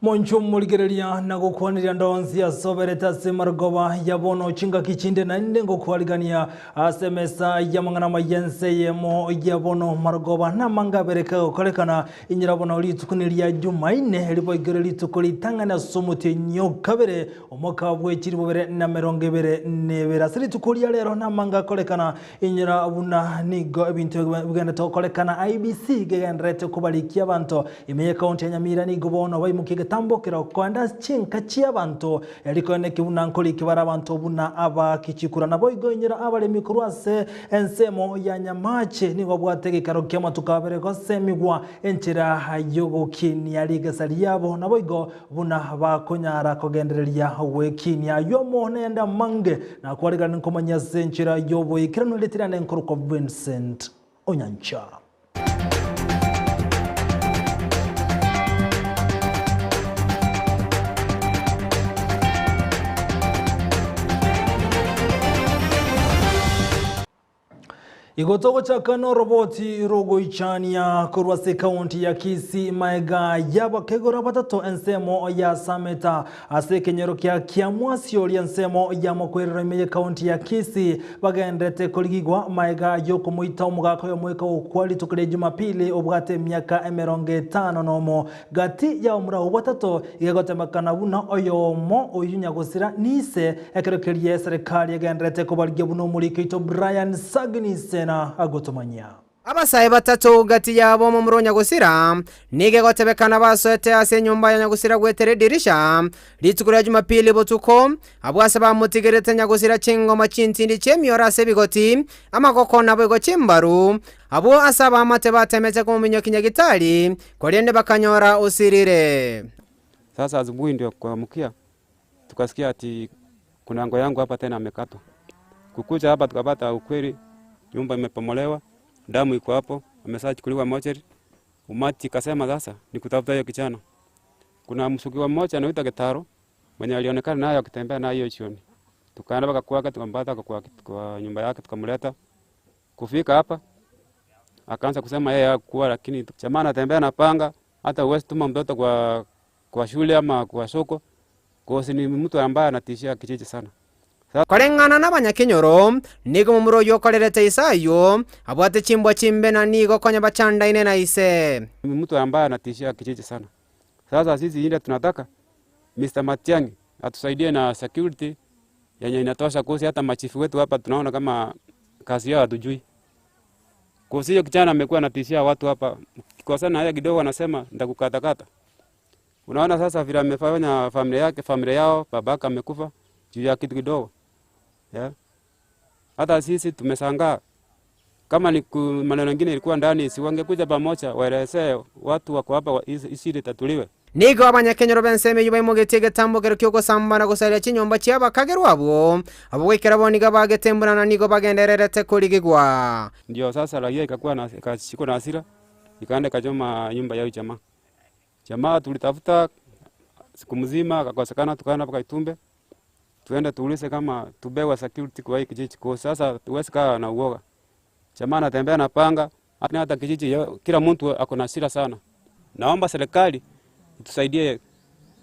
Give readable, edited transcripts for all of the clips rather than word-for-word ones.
Monchwe omorigereria na gokwaneria ndonsi ase oberete ase marogoba ya bono chingaki chinde naende ngokwarigania ase emesa y'amang'ana amaya ense eyemo ya bono marogoba namange abere kagokorekana inyora bono rituko neria Jumaine riboigore rituko ritang'ani ase omotienyi o kabere omwaka bwe chilifu bibere na emerongo ebere na ebere ase rituko ria rero namange akorekana Inyora buna nigo ebinto bigenderete gokorekana IEBC gegendererete kobarikia abanto ime y'ekaunti ya Nyamira nigo bono baimokia egetambo kero koenda ase chinka chi'abanto erio koeneki buna nkoriki bare abanto buna abaaki chikura. Naboigo inyora abaremi korwa ase ensemo ya Nyamache nigo babwate egeikaro ki'amatuko abere gosemigwa enchera y'ogokinia rigesa riabo naboigo Buna bakonyara kogendereria gwekinia ayio amo nayande amange, nakwarigane nkomanya ase enchera y'oboikeranu erieta riane nkorokwa Vincent Onyancha. Igo togochaka noroboti rogoichania korwa ase ekaunti ya Kisii maega y'abakegora batato ensemo ya Sameta ase ekenyoro kia Kiamwasiori ensemo ya Mokwerero ime y'ekaunti ya Kisii bagenderete korigigwa maega y'okomoita omogaka oyomo gokwa rituko ria Jumapili obwate emiaka emerongo etano nomo Gati y'abamura abwo batato iga egotemekana buna oyomo oyio nyagosira nise, ekero keria eserekari egendererete kobarigia buna omoriki oito Brian Sagini Sena agotomanyia. Abasae batato gati yabo omomura o nyagosira nigo egotebekana basoete ase enyomba ya nyagosira goetera edirisha rituko ria Jumapili botuko, abwo ase bamotigerete nyagosira chingoma chintindi chi'emioro ase ebigoti, amagoko naboigo chimbaru, Abwo ase abaamate batemete komominyokia nyagitari, korende bakanyora osirire. Sasa asubuhi ndio kuamkia tukasikia ati kuna anko yangu hapa tena amekatwa. Kukuja hapa tukapata ukweli nyumba imepomolewa, damu iko hapo, ameshachukuliwa mochari. Umati ikasema sasa ni kutafuta hiyo kijana. Kuna mshukiwa mmoja anaitwa Gitaro mwenye alionekana naye akitembea naye hiyo jioni. Tukaenda mpaka kwake tukampata kwa, kwa nyumba yake tukamleta. Kufika hapa akaanza kusema yeye hakuwa, lakini jamaa anatembea na panga, hata huwezi tuma mtoto kwa, kwa shule ama kwa soko kosi ni mtu ambaye anatishia kijiji sana. Koreng'ana nabanyakenyoro, nigo momura oyio okorerete ise ayio, abwate chimbwa chimbe na nigo konya bachandaine na ise. Ni mtu ambaye anatishia kijiji sana. Sasa sisi ile tunataka Mr. Matiang'i atusaidie na security yenye inatosha kosi hata machifu wetu hapa tunaona kama kazi yao hatujui. Kosi hiyo kijana amekuwa anatishia watu hapa, kikosana naye kidogo anasema nitakukatakata. Unaona sasa vile amefanya familia yake, familia yao, babaka amekufa juu ya kitu kidogo. Yeah. Hata sisi tumeshangaa kama ni maneno mengine ilikuwa ndani, si wangekuja pamoja waelezee watu wako hapa, hii shida itatuliwe. Nigo abanyakenyoro b'ensemo eyio baimogetie egetambo ekero ki'ogosamba na gosaria chinyomba chi'abakagerwa abwo, abwo goikera bono nigo bagetembuna na nigo bagendererete korigigwa. Ndio sasa raia ikakuwa na ikashikwa na hasira ikaenda ikachoma nyumba ya huyu jamaa. Jamaa tulitafuta siku mzima akakosekana, tukaenda mpaka Itumbe tuende tuulize kama tubewa security kwa hii kijiji kwa sasa tuwezi kaa na uoga. Jamaa anatembea na panga hata kijiji kila mtu ako na hasira sana. Naomba serikali itusaidie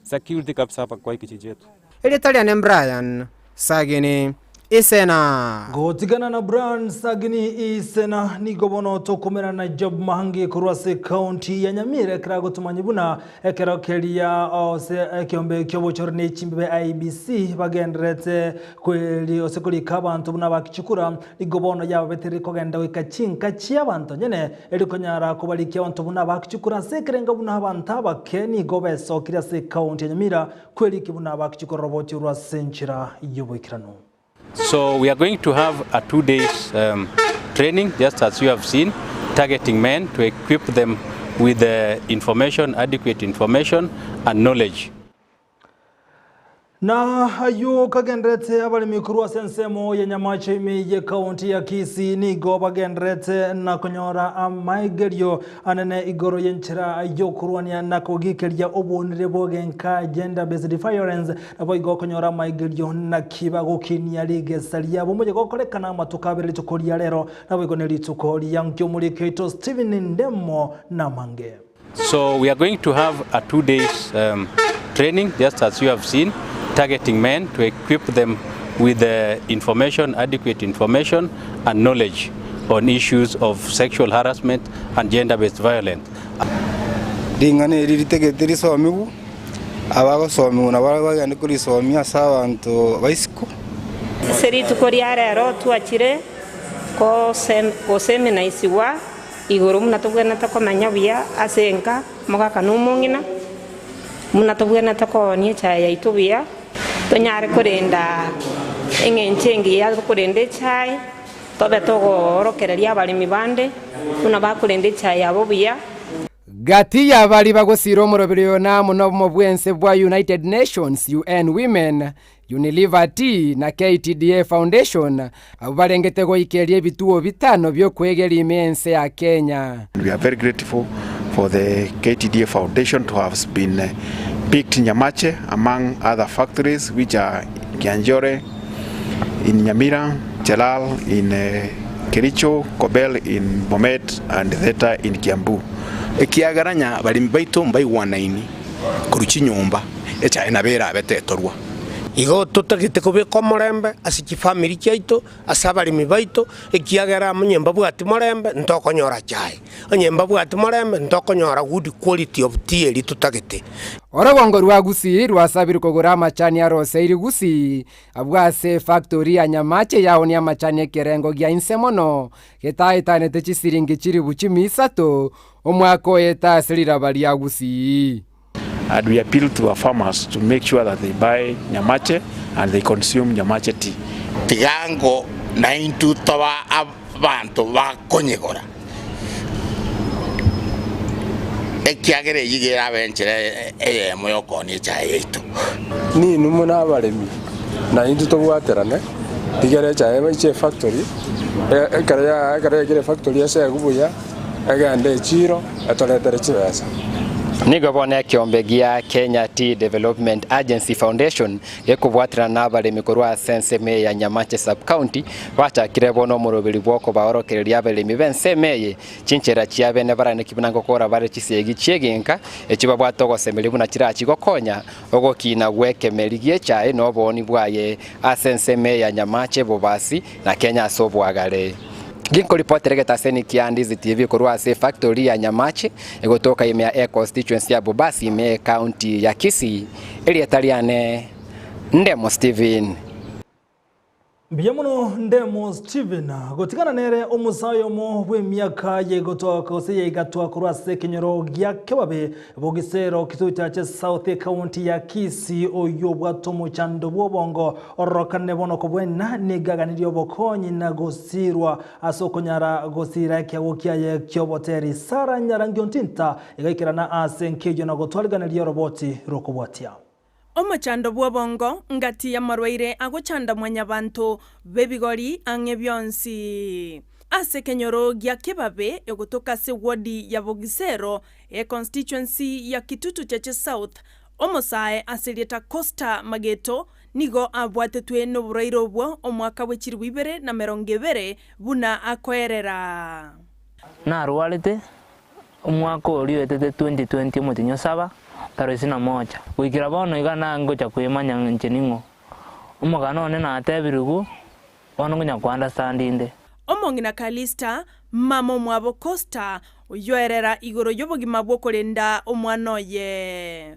security kabisa hapa kwa hii kijiji yetu. Erieta riane Brian Sagini Isena. Gotigana na Brian Sagini Isena nigo bono tokomera na Job Mahangi korwa ase county ya Nyamira ekero agotomanya buna ekero keria ase ekeombe kiobochori ne chimbibe IEBC bagendererete kweri ase korika abanto buna bakichikura nigo bono yababetereire kogenda goika chinka chiabanto nyene Erio konyara kobarikia abanto buna abakichukura ase ekerengo buna abanto abake nigo besokire ase ekaunti ya Nyamira kwerikia buna abakichukura oroboti orwo ase enchera y'oboikeranu. So we are going to have a 2 days training just as you have seen targeting men to equip them with the information, adequate information and knowledge. Na ayio kagendererete abaremi korwa ase ensemo ya Nyamache ime y'ekaunti ya Kisii nigo bagendererete na konyora amaigerio anene igoro y'enchera y'okorwania na kogikeria obonire bw'ogenka gender based violence naboigo okonyora amaigerio naki bagokinia rigesa riabo omoyega okorekana amatuko abere rituko ria rero naboigo ne rituko ria nkio omoriki oito Stephen Ndemo namange. So we are going to have a 2 days. training, just as you have seen, targeting men to equip them with the information, adequate information and knowledge on issues of sexual harassment and gender-based violence. Ring'ana eri ritegete risomigwe, abagosomigwa nabo bagende korisomia ase abanto ba isiko. Ase rituko ria rero twachire goseminaisigwa igoro buna tobwenerete komenya buya ase enka, omogaka na omong'ina, buna tobwenerete koonia echae yaito buya, tonyare korenda eng'encho engiya y'okorenda echae, tobe togoorokereria abaremi bande buna bakorenda echae yabo buya. Gati y'abaria bagosira omoroberi oyo namo nobomo bw'ense bwa United Nations, UN Women, Unilever Tea na KTDA Foundation, abwo barengete goikeria ebituo bitano bi'okwegeria ime y'ense ya Kenya. We are very grateful for the KTDA Foundation to have been picked Nyamache among other factories which are Kianjore in Nyamira, Chelal in Kericho, Kobel in Bomet and Theta in Kiambu. Ekiagera ng'a abaremi baito mbaigwanaini korwa chinyomba, echaye nabo erabe tetorwa. Igo totagete kobeka omorembe ase chifamiri chiaito, ase abaremi baito, ekiagera onye mbabwati morembe ntokonyora chae, onye mbabwati morembe ntokonyora good quality of tea eria totagete. Orogongo rwa Gusii rwasabirwe kogora amachani aroseiri Gusii, abwo ase efactori ya Nyamache yaonia amachani ekerengo gia inse mono, getaetanete chisiringi chilifu chimia isato omwaka oete ase riraba ria Gusii. And we appeal to our farmers to make sure that they buy Nyamache and they consume Nyamache tea. Tiga naintwe toba abanto bakonyegora, ekiagera eyio iga erabe enchera eyemo y'okoonia echae yaito. Ninwe buna abaremi, na intwe tobwaterane, tigere echae eche efactory, ekero ya ekero yaikire efactory esegwe buya, egende echiro, etoretere chibesa. Nigo bono ekeombe gia Kenya Tea Development Agency Foundation gekobwaterana nabaremi korwa ase ensemo eye ya Nyamache Sub-County bachakire bono omoroberi bw'okobaorokereria abaremi b'ensemo eye chinchera chia bene baraneki buna ngokora bare chisegi chi'egenka echio babwate ogosemeria buna chirachi gokonya ogokina gw'ekemeri gi'echae na obooni bwaye ase ensemo eye ya Nyamache, Bobasi na Kenya ase oboagare. Ginkoripotera egetaseni kia Ndizi TV korwa ase efactory ya Nyamache egotoka ime ya econstituency ya Bobasi ime ye county ya Kisii. Erieta riane Ndemo Stephen. Mbuya mono Ndemo Stephen. Gotigana nere omosae oyomo bw'emiaka yegotoka gose yaigatwa korwa ase ekenyoro gia Kebabe Bogisero Kitutu South ekaunti ya Kisii oyio obwate omochando bw'obongo ororokane bono kobwena nigaganirie obokonyi na gosirwa ase okonyara gosira ekiago kiaye ki'oboteri Sara Nyarangi Ontinta igaikerana ase enkeyo na gotwariganeria oroboti rokobwatia. Omochando bw'obongo ngati y'amarwaire agochanda mwanyabanto b'ebigori ang'e bionsi. Ase ekenyoro gia Kebabe egotoka ase ward ya Bogisero econstituency ya Kitutu Chache South, omosae ase erieta Costa Mageto nigo abwatetwe noborwaire obwo omwaka bwe chilifu ibere na emerongo ebere buna akoerera. Narwarete omwaka oria oetete 2020 omotienyi o saba, tarehe isini na moja. Goikera bono iga nangocha kwemanya inche ning'o. Omogano one natebirigwe, bono ngonya ko understand inde. Omong'ina Calista, mama omwabo Costa, oyoerera igoro y'obogima bw'okorenda omwana oye.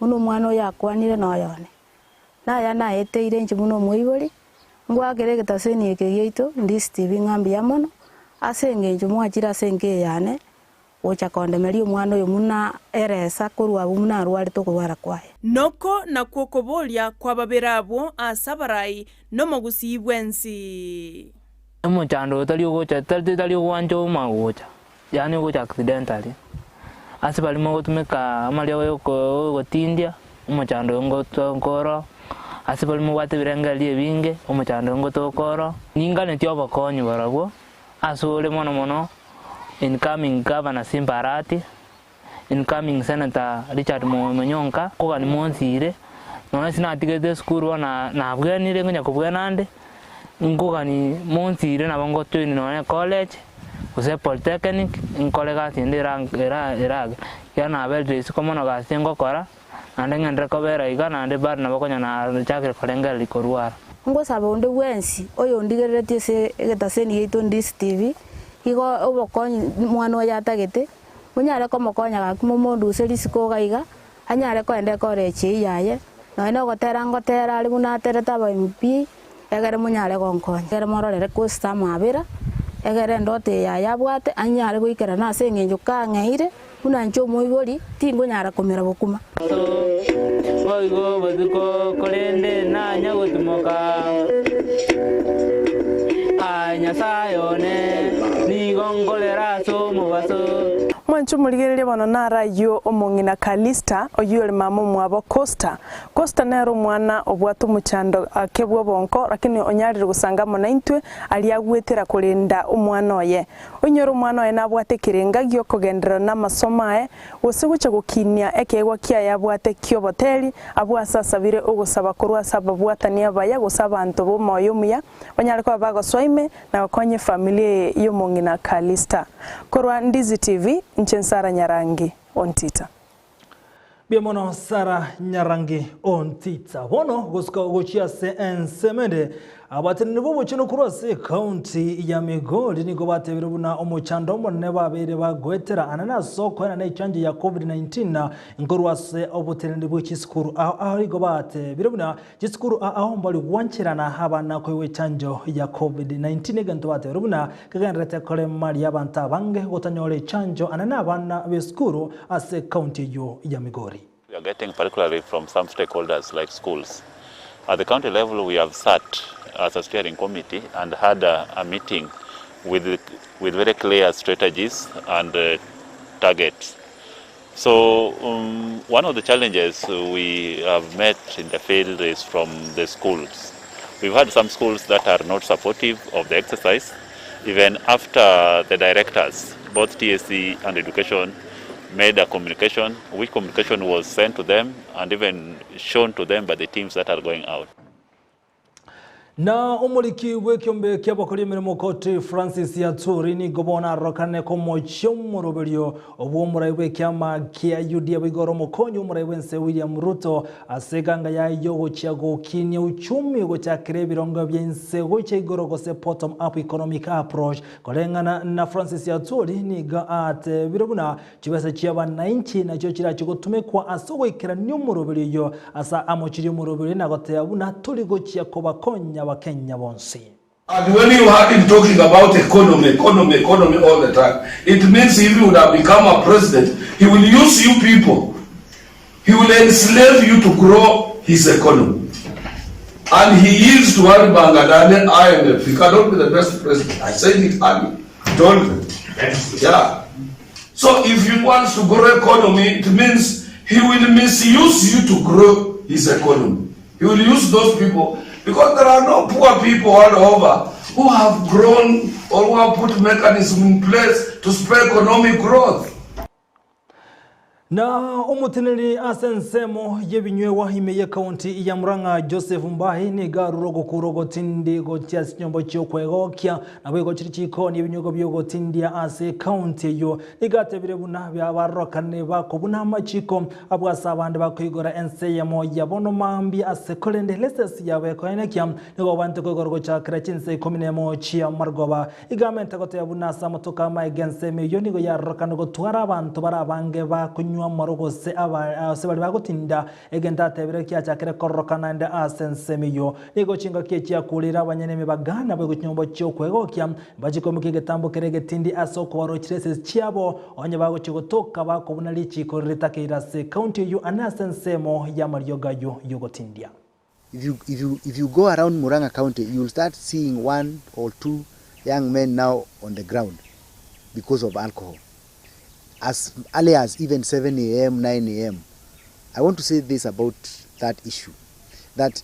Buna omwana oyo akwanire noyone, naya naeteire inche buna omoibori, ngwakere egetaseni eke giaito Ndizi TV ng'a mbuya mono, ase eng'encho mwachire ase enka eye yane, gocha kondemeria omwana oyo buna eresa korwa abwo buna arwarete okorwara kwaye. Noko nakwo okoboria kw'ababere abwo ase abarai nomogusii bwensi. Omochando oyo tari ogocha tari tari ogwancha omagocha, yaani ogocha accidentally. Ase baria mogotumeka amariogo ya oko ogotindia, omochando oyo ngoto nkoro, ase baria mobwate ebirengererio ebinge, omochando oyo ngotoka oro. Ninganetie obokonyi barabwo, ase ore mono mono incoming governor Simba Arati, incoming senator Richard Monyonka, nkogania monsire, nonya sinatigete esukuru bono na nabwenire ngonya kobwena ande, nkogani monsire nabo ngojoin nonya ecollege, gose epolytechnic, nkore egasi ende era era erage, ekiagera naberire isiko mono gasi ngokora. Naende ng'enderere kobera iga, naende bado nabo konya nachakire korengereria korwara. Ngosaba onde bwensi oyondigereretie ase egetaseni giaito Ndisi TV, igo obokonyi mwana oyo atagete, monyare komokonya gaki momonduse risiko iga iga, anyare koenda ekorechi eyio yaye, nonya na ogotera ngotera are buna aterete aba MP, egere monyare gonkonya. Egere mororere Costa amabera, egere endoto eye yaye abwate, anyare goikerana ase eng'encho kang'eire, buna inche omoibori, tingonyara komera bokuma. Boigo botuko, korende nanya gotimoka. Aye Nyasae one, nigo nkorera ase omobaso. Mwanche omorigereria bono naro ayio omong'ina Calista, oyio ore mama omwabo Costa. Costa nere omwana obwate omochando ake bw'obonko, lakini onyarire gosanga amo naintwe aria agwetera korenda omwana oye. Oinyore omwana oye nabwate ekerenga gi'okogenderera namasomo aye, gose gocha gokinia ekeegwa kiaye abwate ki'oboteri, abwo ase asabire ogosaba korwa ase ababwatani abaya gose abanto b'omoyo omuya, banyare koba bagosoa ime na gokonya efamiri eye y'omong'ina Calista. Korwa Ndizi TV, inche Nsara Nyarangi Ontita. Mbuya mono Sarah Nyarangi Ontita. Bono gosuka gochia ase ensemo ende, abateneneri b'obochenu korwa ase ekaunti ya Migori nigo batebire buna omochando omonene babeire bagoetera anene ase okoenana echanjo ya Covid-19 nkorwa ase oboteneneri bwe chisukuru ao ao igo batebire buna Chisukuru ao mbari gwancherana abana koigwa echanjo ya Covid-19 egento bateberwe buna kegendererete koremaria abanto abange gotanyora echanjo ane nabana b'esukuru ase ekaunti eyio ya Migori. We are getting particularly from some stakeholders like schools. At the county level we have sat as a steering committee and had a, a meeting with, with very clear strategies and uh, targets. So um, one of the challenges we have met in the field is from the schools. We've had some schools that are not supportive of the exercise, even after the directors, both TSC and education, made a communication, which communication was sent to them and even shown to them by the teams that are going out. Na omoriki bw'ekiombe ki'abakori emeremo Koti Francis Atwoli nigo bono arorokane komochia omoroberio bw'omorai bw'ekiama kia UDA boigo ore omokonyi bw'omorai bw'ense William Ruto ase eganga yaye y'ogochia gokinia uchumi gochakera ebirongo bia inse gocha igoro gose bottom up economic approach. Koreng'ana na Francis Atwoli nigo atebire buna Chibesa chi'abanainchi nachio chirache gotumekwa ase ogoikerania omoroberio oyio ase amochirie omoroberio na goteba buna tori gochia kobakonya Abakenya bonsi. And when you heard him talking about economy, economy, economy all the time, it means if he would have become a president, he will use you people, he will enslave you to grow his economy. And he is to World Bank and IMF. He cannot be the best president. I said it earlier. Told them. Yeah. So if he wants to grow economy, it means he will misuse you to grow his economy. He will use those people because there are no poor people all over who have grown or who have put mechanism in place to spur economic growth. Na omoteneneri ase ensemo y'ebinywewa ime y'ekaunti ya Murang'a Joseph Mbahi nigo arure ogokura ogotindi gochia ase chinyomba chi'okwegokia naboigo chiri chikoni ebinywewa bi'ogotindia ase ekaunti eyio. Nigo atebire buna barorokane bakobuna amachiko abwo ase abande bakoigora ense eyemo ya bono mambia ase korende lesesi yabo ekoenekia nigo babwenerete koigora gochakera chinsa ikomi nemo chia marogoba. Igamente goteba buna ase amatuko amaege ensemo eyio nigo yarorokane gotwara abanto bare abange bakonywa amarwa gose aba gose baria bagotinda, egento atebire kiachakire kororokana naende ase ensemo eyio. Nigo chingaki echi akurire abanyene emebaga naboigo chinyomba chi'okwegokia, mbachie koimokia egetambo keria egetindi ase okobarochera esese chiabo, onye bagochia gotoka bakobuna richiiko ritakeire ase ekaunti eyio ane ase ensemo y'amariogo ayio y'ogotindia. If you, if you, if you go around Murang'a County, you will start seeing one or two young men now on the ground because of alcohol. As early as even 7 a.m., 9 a.m. I want to say this about that issue that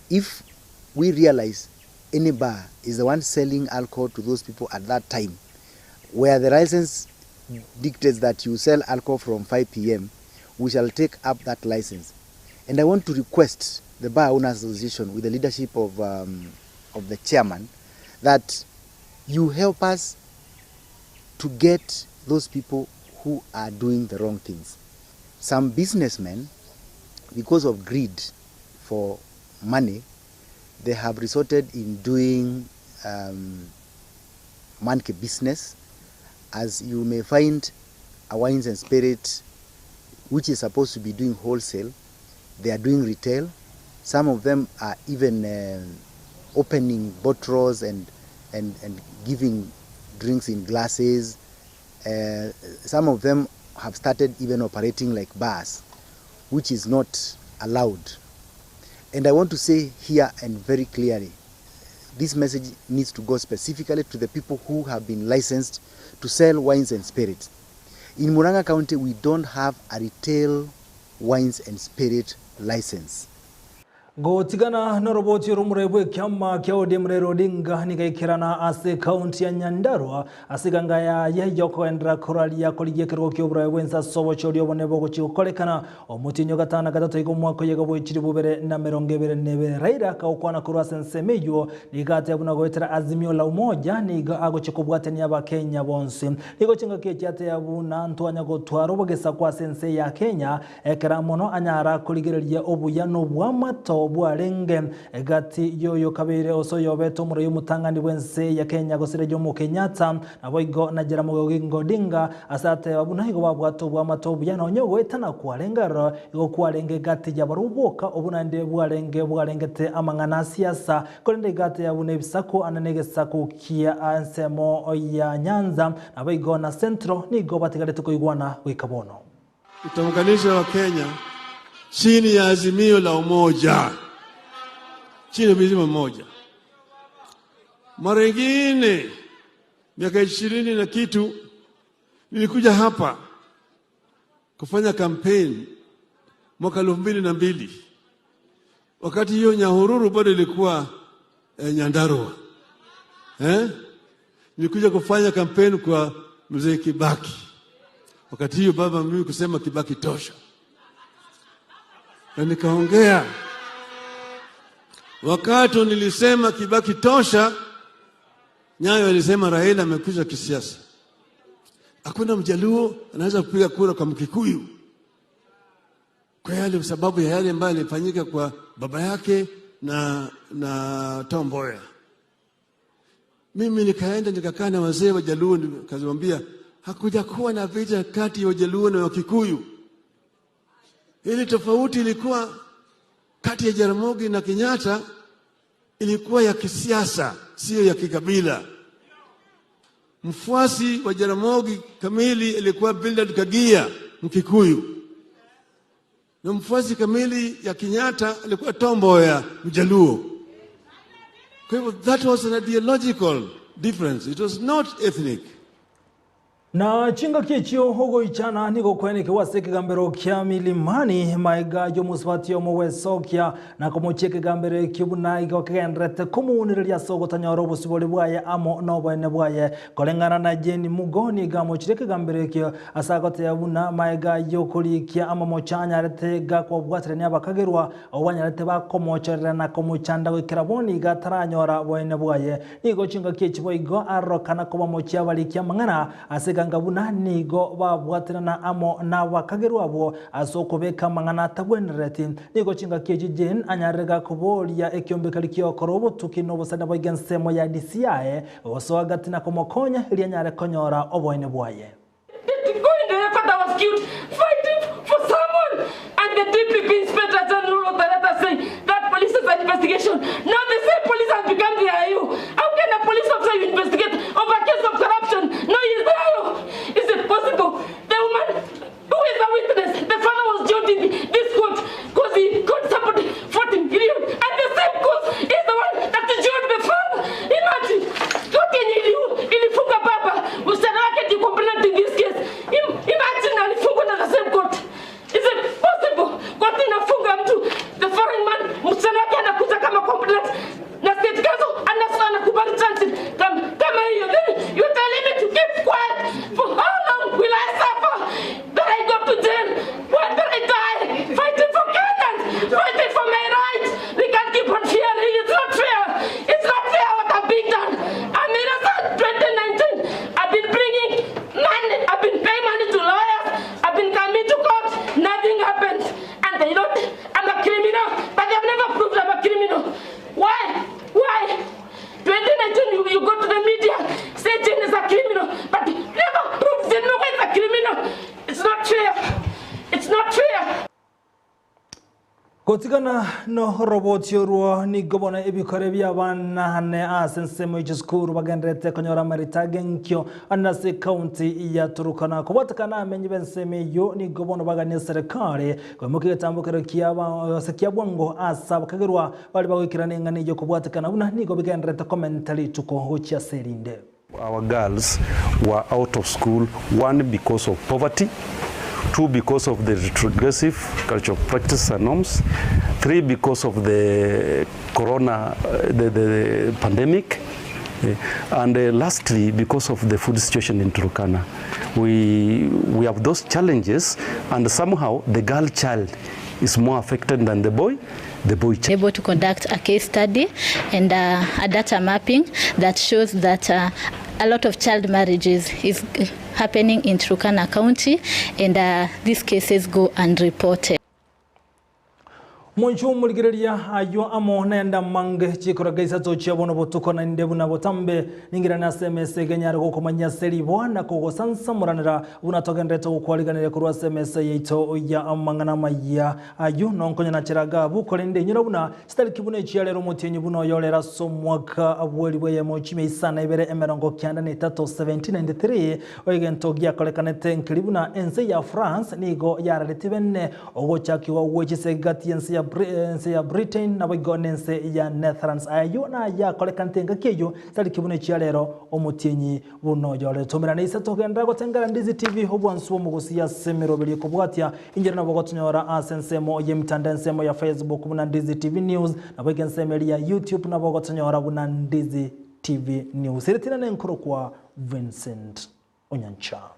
if we realize any bar is the one selling alcohol to those people at that time, where the license dictates that you sell alcohol from 5 p.m., we shall take up that license. And I want to request the Bar Owners Association with the leadership of, um, of the chairman that you help us to get those people who are doing the wrong things. Some businessmen because of greed for money, they have resorted in doing um, monkey business, as you may find a wines and spirit which is supposed to be doing wholesale, they are doing retail. Some of them are even opening bottles and, and, and giving drinks in glasses. Some of them have started even operating like bars, which is not allowed. And I want to say here and very clearly, this message needs to go specifically to the people who have been licensed to sell wines and spirits. In Murang'a County, we don't have a retail wines and spirit license. Gotigana noroboti rumure bwe kyama kya ODM Raila Odinga nigaikerana ase kaunti ya Nyandarua ase ganga ya yeyokoendera koraria korigia ekerogo kia oburayi bwensa ase obochori obone bogochi gokorekana omotienyi gatano gatato iga omwaka oyega bwechiri bubere na mirongo ebere na ebere. Raila akagokwana korwa ase ensemo eywo nigo ateba buna goetera Azimio la Umoja nigo agochi kobwatania abakenya bonsi. Nigo chingaki echi ateba buna ntwanya gotwara obogesa kwa ase ense ya Kenya ekera mono anyara korigereria obuya na obwamato bwarenge egati yoyo kabere osoyobete omurayi omotang'ani bwense ya Kenya gose Jomo Kenyatta naboigo na Jaramogi Oginga Odinga ase ateba buna igo babwate obwamato obuya nonye ogoetana kwarenge aroro igo kwarenge egati ya barobwo boka obwo naende bwarenge bwarengete amang'ana a siasa korende iga ateba buna ebisaku ande na egesaku kia ensemo ya Nyanza naboigo na Central nigo batigarete koigwana goika bono. Tutaunganisha Wakenya chini ya azimio la umoja, chini ya azimio moja. Mara ingine miaka 20 na kitu nilikuja hapa kufanya kampeni mwaka 2002. Wakati hiyo Nyahururu bado ilikuwa Nyandarua. Nilikuja kufanya kampeni kwa mzee Kibaki. Wakati hiyo baba mimi kusema Kibaki tosha, na nikaongea. Wakati nilisema Kibaki tosha, Nyayo alisema Raila amekwisha kisiasa. Hakuna Mjaluo anaweza kupiga kura kwa Mkikuyu kwa yale sababu ya yale ambayo yalifanyika kwa baba yake na Tom Mboya. Mimi nikaenda nikakaa na wazee wa Jaluo, nikawaambia hakuja kuwa na vita kati ya Wajaluo na Wakikuyu. Ile tofauti ilikuwa kati ya Jaramogi na Kenyatta ilikuwa ya kisiasa, sio ya kikabila. Mfuasi wa Jaramogi kamili ilikuwa Bildad Kagia, Mkikuyu, na mfuasi kamili ya Kenyatta alikuwa Tom Mboya, Mjaluo. Kwa hivyo that was an ideological difference. It was not ethnic. Na chingaki echio ogoichana nigo kweneke ase ekegambero kia milimani maiga yomusubati omo wesokia na komochia ekegambero ekio buna igo kegenderete komounireria ase ogotanyora obosibori bwaye amo na oboene bwaye koreng'ana na Jane Mugo niga amochire ekegambero ekio ase agoteba buna maiga yokorikia amamocha anyarete gakwabwaterania abakagerwa abo banyarete bakomochorera na komochanda goikera bono iga ataranyora boene bwaye. Nigo chingaki echi boigo arorokana kobamochia abarikia amang'ana ase ganga buna nigo babwaterana amo nabakagerwa abo ase okobeka amang'ana atabwenereti. Nigo chingaki echi Jane anyarire gakoboria ekiombekari kiokora obotuki na obosani boiga ensemo ya DCI gosoa gati na komokonya eria anyare konyora oboene bwaye. Go in the record I was killed fighting for someone. And the DPP Inspector General wrote the letter saying that police is an investigation. Now the same police has become the IO. How can a police officer you investigate over a case of corruption? No, he's the IO. Is it possible? The woman who is a witness, the father was jailed in this court because he caught somebody 14 billion. And the same court is the one that jailed the father. Imagine. Court yenye ilifunga baba, msichana wake ndiye complainant in this case. Imagine alifungwa na the same court. Is it possible? Court inafunga mtu, the foreign man, msichana wake anakuja kama complainant na state counsel anakubali transit kama hiyo. Then you telling me to keep quiet. For how long will I suffer? That I go to jail? Why did I die? Fighting for Kenyans, fighting for my rights. We can't keep on fearing. It's not fair. It's not fair what I'm being done. I'm innocent. 2019. I've been bringing money. I've been paying money to lawyers. I've been coming to court. Nothing happens. And they don't. Gotigana noroboti orwo nigo bono ebikore bi'abana ane ase ensemo ye chisukuru bagendererete konyora amarita agenkio ande ase ekaunti ya Turukana. Kobwatekana amenyi b'ensemo eyio nigo bono bagania serikali koimokia egetambokero kiaba ase kia bwango ase abakagerwa baria bagoikerana eng'ana eyio kobwatekana buna nigo bigendererete komenta rituko gochia ase erinde. Our girls were out of school, one because of poverty, two because of the retrogressive cultural practices and norms, three because of the corona, the, the pandemic, and lastly because of the food situation in Turkana. We, we have those challenges and somehow the girl child is more affected than the boy, the boy child. Able to conduct a case study and a data mapping that shows that a lot of child marriages is happening in Turkana County, and these cases go unreported. Monchwe omorigereria ayio amo nenda mange chikoraga isato chia bono botuko naende buna botambe ningirane ase emesa egenyare gokomanyia ase riboa na kogosansamoranera buna togenderete gokwariganeria korwa ase emesa yaito ya amang'ana amaya ayio nonkonya na cheraga abwo korende inyora buna chitariki buna echia rero omotienyi buna oyo rero ase omwaka bw'elifu eyemo chimia isano ibere emerongo kianda na etato 1793 egento giakorekanete nkeri buna ense ya France nigo yararetie bene Ogochakigwa gwe chisegi gati y'ense ya ense ya Britain naboigo n'ense ya Netherlands. Ayio nayakorekanete engaki eyio tariki buna echia rero omotienyi buna oyore. Tomerane ise togenderera gotengera Ndizi TV obwansu bw'omogusi ase emeroberi ekobwatia inchera nabo gotonyora ase ensemo y'emitandao ensemo ya Facebook buna Ndizi TV News naboigo ensemo eria ya YouTube nabo gotonyora buna Ndizi TV News. Eritina nenkorokwa Vincent Onyancha.